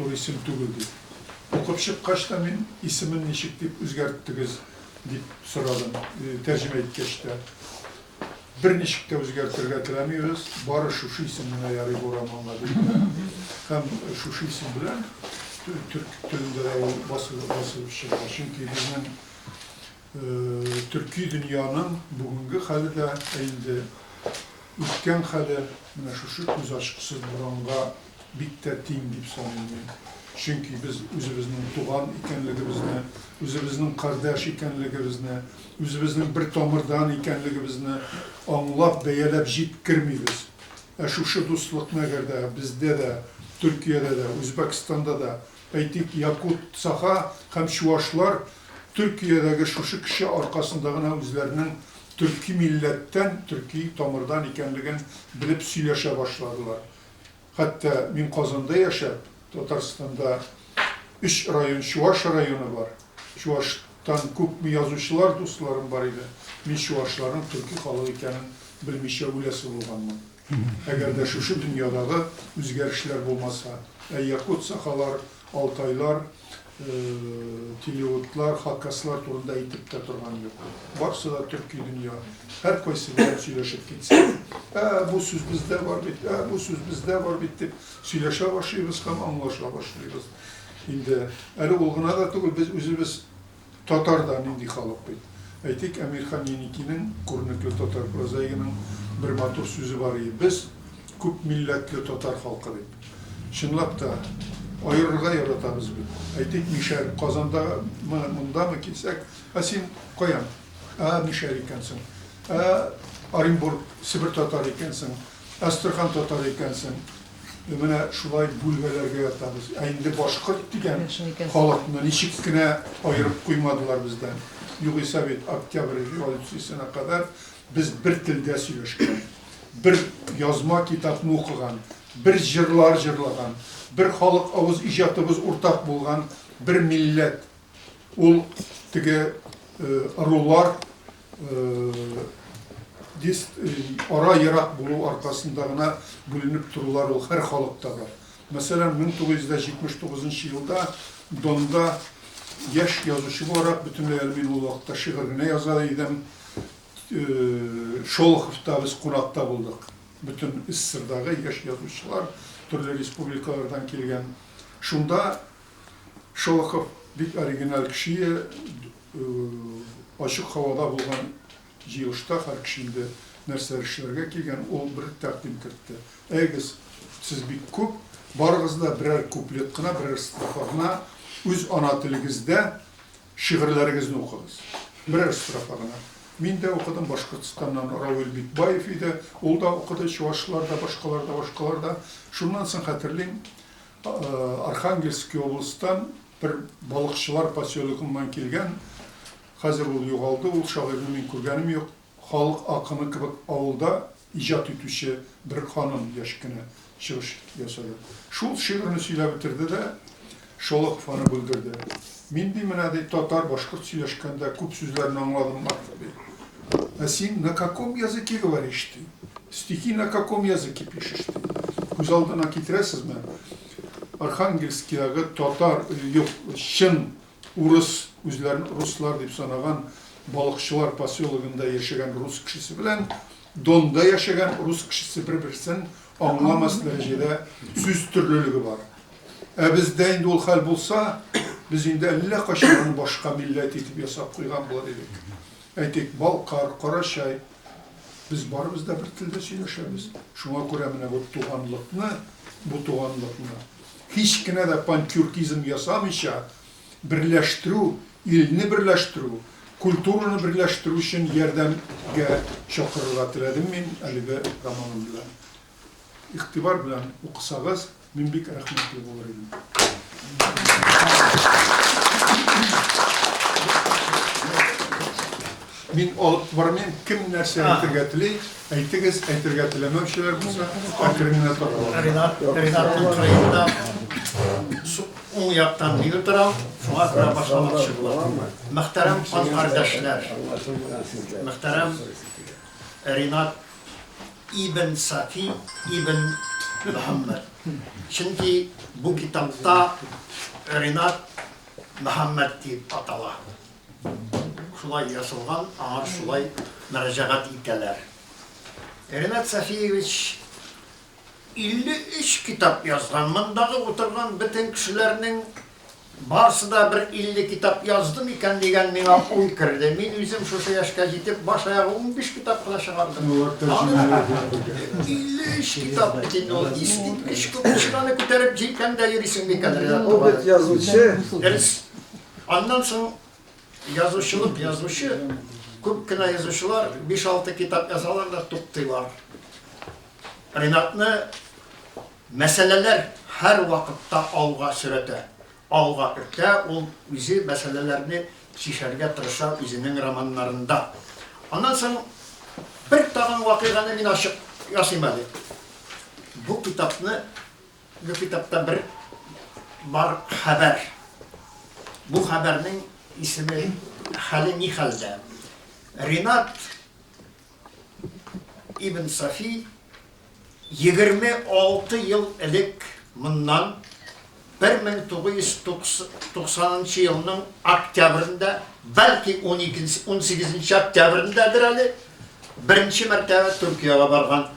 матур исем түгел, дип. Укып чыккач та мин, исемен ничек дип үзгәрттегез, дип сорадым, тәрҗемә иткәч тә. Берничек тә үзгәртергә теләмибез, бары шушы исем генә ярый бу романга, диделәр. Һәм шушы исем белән төрек телендә дә ул басылып чыга. Чөнки безнең төрки дөньяның бүгенге хәле дә, ә инде үткән хәле менә шушы күз ачкысыз буранга бик тә тиң дип саныйм мин. Чөнки без үзебезнең туган икәнлегебезне, үзебезнең кардәш икәнлегебезне, үзебезнең бер тамырдан икәнлегебезне аңлап, бәяләп җиткермибез. Ә шушы дуслыкны әгәр дә бездә дә, Төркиядә дә, Үзбәкстанда да, әйтик, якут, саха һәм чуашлар Төркиядәге шушы кеше аркасында гына үзләренең төрки милләттән, төрки тамырдан икәнлеген белеп сөйләшә башладылар. Хәтта мин Казанда яшәп, Татарстанда өч район, Чуаш районы бар. Чуаштан күпме язучылар дусларым бар иде. Мин чуашларның төрки халык икәнен белмичә үләсе булганмын. Әгәр дә шушы дөньядагы үзгәрешләр булмаса, ә якут, сахалар, алтайлар, Телеутлар, хакаслар турында әйтеп тә торган юк. Барсы да төрки дөнья. Һәркайсы белән сөйләшеп китсәк, ә, бу сүз бездә бар бит, ә, бу сүз бездә бар бит дип сөйләшә башлыйбыз һәм аңлаша башлыйбыз. Инде әле ул гына да түгел, без үзебез Татар да нинди халык бит. Әйтик, Әмирхан Еникинең, күренекле татар прозаигының бер матур сүзе бар ие, Без, күп милләтле татар халкы, дип. Чынлап та, аерырга яратабыз бит. Әйтик, мишәр, Казандамы, мондамы килсәк, Ә син каян? Ә, мишәр икәнсең. Ә, Оренбург, Себер татары икәнсең. Әстерхан татары икәнсең. Менә шулай бүлмәләргә ятабыз. Ә инде башкорт дигән халыкны ничек кенә аерып куймадылар бездән. Югыйсә бит Октябрь революциясенә кадәр без бер телдә сөйләшкән, бер язма китапны укыган, бер җырлар җырлаган, бер халык авыз иҗатыбыз уртак булган бер милләт. Ул теге ырулар ара ерак булу аркасында гына бүленеп торулар ул һәр халыкта бар. Мәсәлән, 1979 елда Донда яшь язучы буларак, бөтенләй әле мин ул вакытта шигырь генә яза идем, Шолоховта без кунакта булдык. Бөтен СССРдагы яшь язучылар төрле республикалардан килгән. Шунда Шолохов бик оригиналь кеше, ачык һавада булган җыелышта һәр кеше инде нәрсәдер эшләргә килгән, ул бер тәкъдим кертте. Әйгез, сез бик күп, барыгыз да берәр куплет кына, берәр строфа гына үз ана телегездә шигырьләрегезне укыгыз. Берәр строфа гына. Мин дә укыдым, Башкортстаннан Равил Бикбаев иде, ул да укыды, чувашлар да, башкалар да, башкалар да. Шуннан соң хәтерлим, Архангельский областьтан бер балыкчылар поселогыннан килгән, хәзер ул югалды, ул шагыйрьне мин күргәнем юк, халык акыны кебек авылда иҗат итүче бер ханым яшь кенә чыгыш ясады. Шул шигырьне сөйләп бетерде дә, Шолохов аны бүлдерде. Мин, ди, менә, ди, татар, башкорт сөйләшкәндә күп сүзләрне аңладым артык, ди. Ә син на каком языке говоришь ты? Стихи на каком языке пишешь ты? Күз алдына китерәсезме? Архангельскидагы татар, юк, чын урыс, үзләрен руслар дип санаган балыкчылар поселогында яшәгән рус кешесе белән Донда яшәгән рус кешесе бер-берсен аңламас дәрәҗәдә сүз төрлелеге бар. Ә бездә инде ул хәл булса, без инде әллә кайчан аны башка милләт итеп ясап куйган булыр идек. Әйтик, балкар, карачай, без барыбыз да бер телдә сөйләшәбез. Шуңа күрә менә бу туганлыкны, бу туганлыкны һич кенә дә пантюркизм ясамыйча берләштерү, илне берләштерү, культураны берләштерү өчен ярдәмгә чакырырга теләдем мин әлеге романым белән. Игътибар белән укысагыз, мин бик рәхмәтле булыр идем. Мин алып бармыйм, кем нәрсә әйтергә тели, әйтегез, әйтергә теләмәүчеләр булса, әкрен генә таралыр. Ринат, Ринатның кырыенда уң яктан мин утырам, шуңа күрә башламакчы булам. Мөхтәрәм кан кардәшләр, мөхтәрәм Ринат Ибн Сафи ибн Мөхәммәд. Чөнки Бу китапта Ринат Мөхәммәт дип атала. Шулай язылган, аңар шулай мөрәҗәгать итәләр. Ринат Сафиевич 53 китап язган. Мондагы утырган бөтен кешеләрнең барсы да бер 50 китап язды микән дигән миңа уй керде. Мин үзем шушы яшькә җитеп, баш аягы 15 китап кына чыгардым. 53 китап бит инде ул, искиткеч күп. Ничек аны күтәреп җилкәңдә йөрисең микән, Ринат Ул бит язучы. Дөрес. Аннан соң язучылык язучы, күп кенә язучылар 5-6 китап язалар да туктыйлар. Ринатны мәсьәләләр һәрвакытта алга сөрәтә, алга өртә, ул үзе мәсьәләләрне чишәргә тырыша үзенең романнарында. Аннан соң бер тагын вакыйганы мин ачык ясыйм әле. Бу китапны, бу китапта бер бар хәбәр. Бу хәбәрнең исеме хәле ни хәлдә? Ринат Ибн Сафи 26 ел элек моннан 1990 нчы елның октябрендә, бәлки 18 нче октябрендәдер әле, беренче мәртәбә Төркиягә барган.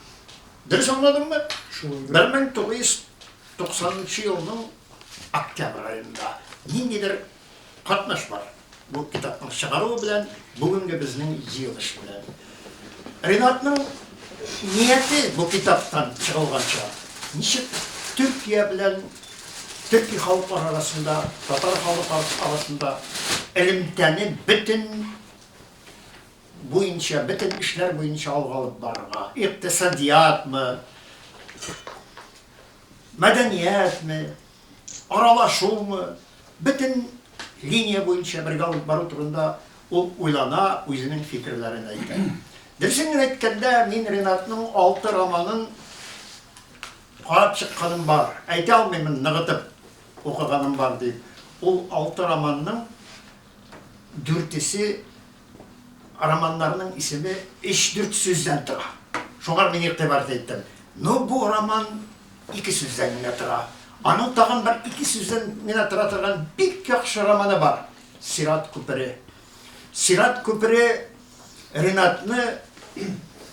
Дөрес аңладыммы? 1990 нчы елның октябрь аенда ниндидер катнаш бар. Бу китапның чыгаруы белән, бүгенге безнең җыелыш белән. Ринатның нияте бу китаптан чыгылганча, ничек Төркия белән төрки халыклар арасында, татар халык арасында элемтәне бөтен буенча, бөтен эшләр буенча алга алып барырга, икътисадиятмы, мәдәниятме, аралашумы, бөтен линия буенча бергә алып бару турында ул уйлана, үзенең фикерләрен әйтә. Дөресен генә әйткәндә, мин Ренатның алты романын карап чыкканым бар. Әйтә алмыймын, ныгытып укыганым бар дип. Ул алты романның дүртесе романнарның исеме өч-дүрт сүздән тора. Шуңар мин игътибар иттем. Ну, бу роман ике сүздән генә тора. Аның тагын бер ике сүздән генә тора торган бик яхшы романы бар. Сират күпере. Сират күпере Ренатны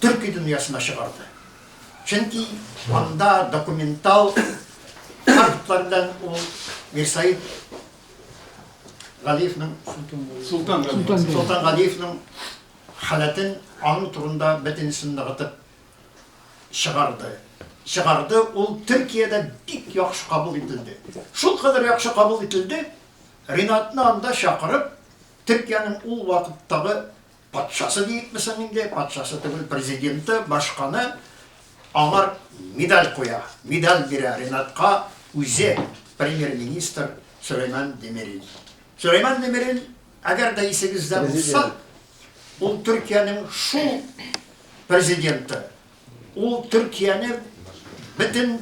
төрки дөньясына чыгарды. Чөнки анда документал фактлар белән ул Мирсаид Галиевның Солтан Галиев. Солтан Галиевның халәтен аның турында бөтенесен ныгытып чыгарды. Чыгарды, ул Төркиядә бик яхшы кабул ителде. Шул кадәр яхшы кабул ителде, Ринатны анда чакырып, Төркиянең ул вакыттагы патшасы диекме соң инде, патшасы түгел, президенты, башканы аңар медаль куя, медаль бирә Ринатка үзе премьер-министр Сөләйман Демирел. Сөләйман Демирел, әгәр дә исегездә булса, ул Төркиянең шул президенты. Ул Төркияне бөтен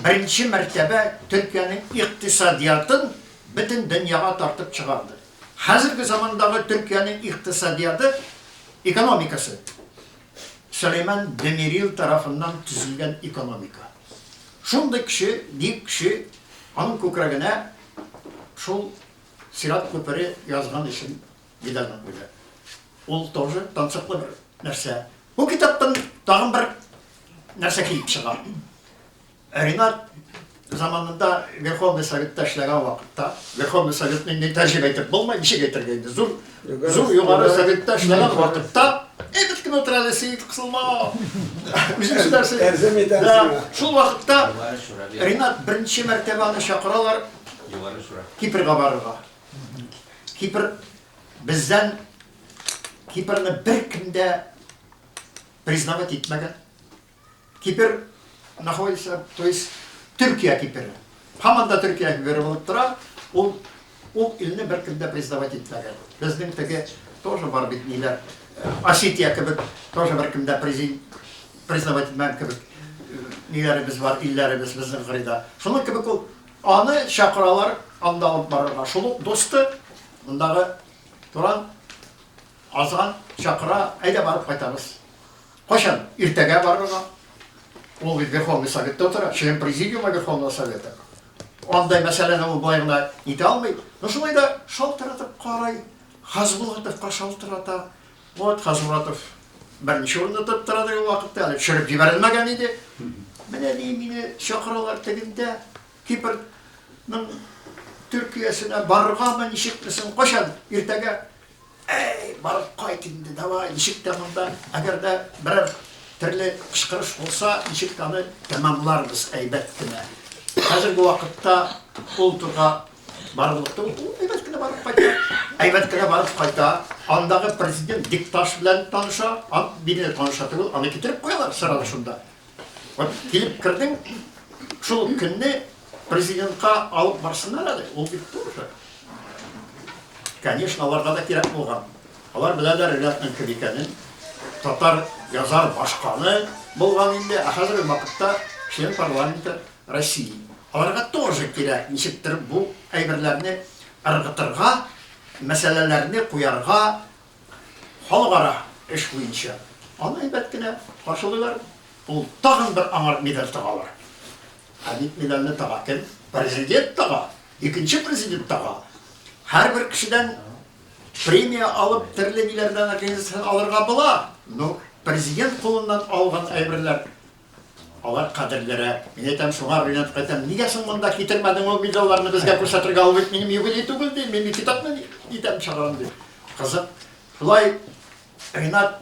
беренче мәртәбә Төркиянең икътисадиятын бөтен дөньяга тартып чыгарды. Хәзерге замандагы Төркиянең икътисадияты, экономикасы Сөләйман Демирел тарафыннан төзелгән экономика. Шундый кеше, бөек кеше, аның күкрәгенә шул Сират күпере язган өчен медальне куйды. Ул тоже тансыклы бер нәрсә. Бу китаптан тагын бер нәрсә килеп чыга. Ринат заманында Верховный Советта эшләгән вакытта, Верховный Советны инде тәрҗемә итеп булмый, ничек әйтергә инде, зур, зур югары советта эшләгән вакытта, әйбәт кенә утыра әле, Сәет, кысылма. Үзең сөйләрсең. Тәрҗемә итәм сиңа. Шул вакытта Ринат беренче мәртәбә аны чакыралар Кипрга барырга. Кипр бездән Кипрны беркем дә признавать итмәгән. Кипр находится, то есть Төркия Кипере. Һаман да Төркия Кипере булып тора. Ул ул илне беркем дә признавать итмәгән. Безнең теге тоже бар бит ниләр. Осетия кебек тоже беркем дә признавать итмәгән кебек ниләребез бар, илләребез безнең кырыйда. Шуның кебек ул аны чакыралар анда алып барырга. Шул ук дусты, мондагы Туран Азан чакыра, әйдә барып кайтабыз. Кайчан? Иртәгә барырга. Ул бит Верховный Советта утыра, член президиума Верховного Совета. Андай мәсьәләне ул болай гына итә алмый. Но шулай да шалтыратып карый. Хазбулатовка шалтырата. Вот Хазбулатов беренче урында тотып тора ул вакытта, әле төшереп җибәрелмәгән иде. Менә ди, мине чакыралар тегендә, Кипрның Төркиясенә барыргамы, ничекме соң, кайчан? Иртәгә. Әй, барып кайт инде, давай, ничек тә монда, әгәр дә берәр төрле кычкырыш булса, ничек тә аны тәмамларбыз әйбәт кенә. Хәзерге вакытта ул турга барырлык түгел, ул әйбәт кенә барып кайта. Әйбәт кенә барып кайта. Андагы президент Дикташ белән таныша, бине таныша түгел, аны китереп куялар сразу шунда. Вот килеп кердең, шул ук көнне президентка алып барсыннар әле, ул бит тоже. Конечно, аларга да кирәк булган. Алар беләләр Ринатның кем икәнен. Татар язар башканы булган инде, ә хәзерге вакытта член парламента России. Аларга тоже кирәк, ничектер бу әйберләрне ыргытырга, мәсьәләләрне куярга Халыкара эш буенча аны әйбәт кенә каршылыйлар. Ул тагын бер аңар медаль тагалар. Ә бит медальне тага кем? Президент тага, икенче президент тага. Һәрбер кешедән премия алып, төрле ниләрдән организациядән алырга була. Но президент кулыннан алган әйберләр алар кадерлерәк. Мин әйтәм, шуңа Ринатка әйтәм, нигә соң монда китермәдең ул медальләрне безгә күрсәтергә, ул бит минем юбилей түгел ди, мин китапны итәм чыгарам ди. Кызык. Шулай Ринат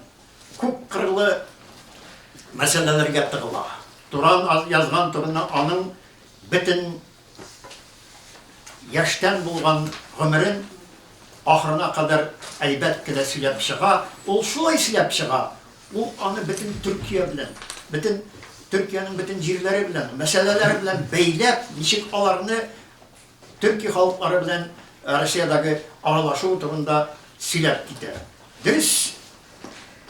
күп кырлы мәсьәләләргә тыгыла. Туран язган турында аның бөтен яшьтән булган гомерен ахырына кадәр әйбәт кенә сөйләп чыга. Ул шулай сөйләп чыга. Ул аны бөтен Төркия белән, бөтен Төркиянең бөтен җирләре белән, мәсьәләләре белән бәйләп, ничек аларны төрки халыклары белән Россиядәге аралашу турында сөйләп китә. Дөрес,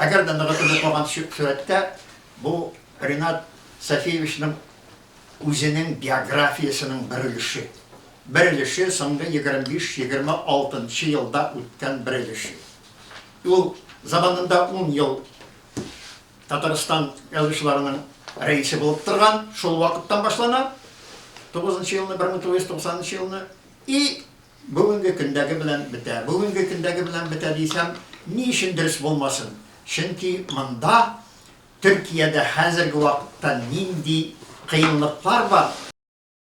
әгәр дә ныгытып укыган сурәттә, бу Ринат Сафиевичның үзенең биографиясенең бер өлеше. Бер өлеше, соңгы 25-26 нчы елда үткән бер өлеше. Ул заманында ун ел Татарстан язучыларының рәисе булып торган, шул вакыттан башлана, 9 нчы елны, 1990 нчы елны, и бүгенге көндәге белән бетә. Бүгенге көндәге белән бетә дисәм, ни өчен дөрес булмасын? Чөнки монда Төркиядә хәзерге вакытта нинди кыенлыклар бар?